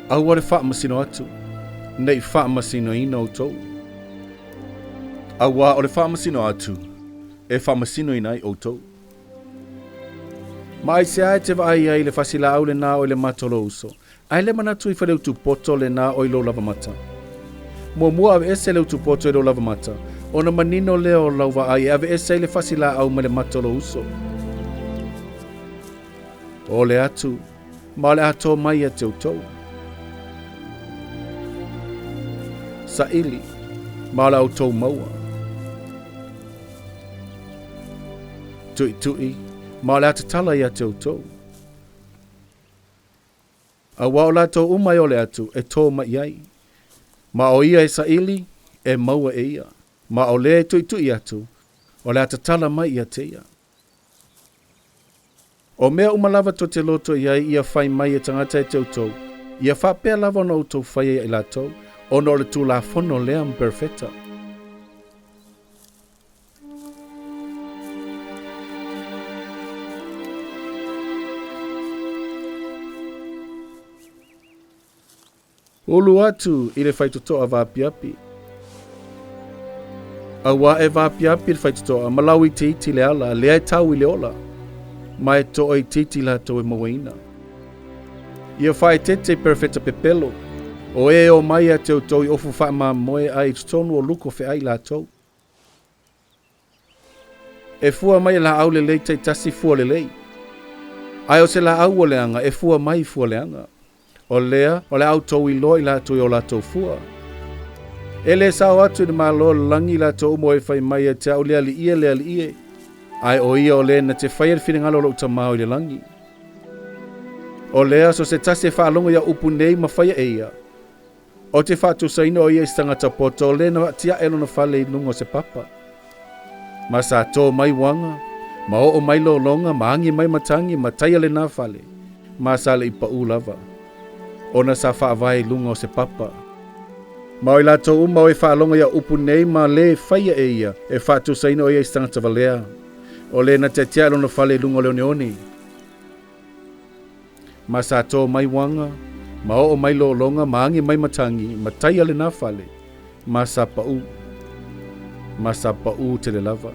Aua le faamasino atu, ne i faamasinoina outou. Auā o le faamasino atu, e faamasinoina ai outou. Ma aisea e te vaai ai i le fasilaau lenā o i le mata o lou uso, ae le manatu ifo i le utupoto lenā o i lou lavamata? Muamua aveese le utupoto i lou lavamata, ona manino lea o lau vaai e aveese ai le fasilaau mai le mata o lou uso. Ole atu, ma o le a to mai ia te outou. Saili, ma o le a outou maua. Tuitui, ma o le a tatala ia te outou. Aua o latou uma e ole atu, e to mai i ai. Ma o ia e saili, e maua e ia. Ma o le e tuitui atu, o le a tatala mai ia te ia. O mea uma lava tou te loto i ai ia fai mai e tagata e te outou, ia faapea lava ona outou faia ia i latou, ona o le Tulafono lea ma Perofeta. Ulu atu i le faitotoa vaapiapi. Auā e vaapiapi le faitotoa ma lauitiiti le ala lea e tau i le ola, ma e toaitiiti latou e mauaina. Ia faaeteete i perofeta pepelo, o e e omai ia te outou i ofu faamamoe ae i totonu o luko feai latou. E fua mai e laau lelei taitasi fua lelei, ae o se laau ua leaga e fua mai fua leaga. O lea, o le a outou iloa i latou i o latou fua. E le sao atu i le Malo o le lagi i latou uma o e fai mai ia te au, Le Alii e, le Alii e, ae o ia o le na te faia le finagalo o lou Tama o i le lagi. O lea, so se tasi e faalogo i au upu nei ma faia e ia, Ou te faatusaina o ia i se tagata poto o le na tiae lona fale i luga o se papa. Ma sa tō mai uaga, ma oo mai lologa, ma agi mai matagi, ma taia lenā fale, ma sa le i paʻū lava, ona sa faavae i luga o se papa. Ma o i latou uma o e faalogo i au upu nei ma lē faia e ia, e faatusaina o ia i se tagata valea, o le na tiatiae lona fale i luga o le oneone. Ma sa tō mai uaga, ma oo mai lologa, ma agi mai matagi, ma taia lenā fale, ma sa paʻū, ma sa paʻū tele lava.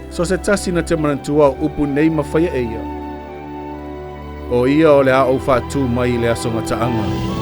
So se tasi na te manatua o upu nei ma faia e ia, o ia o le a ou faatū mai i le aso gataaga.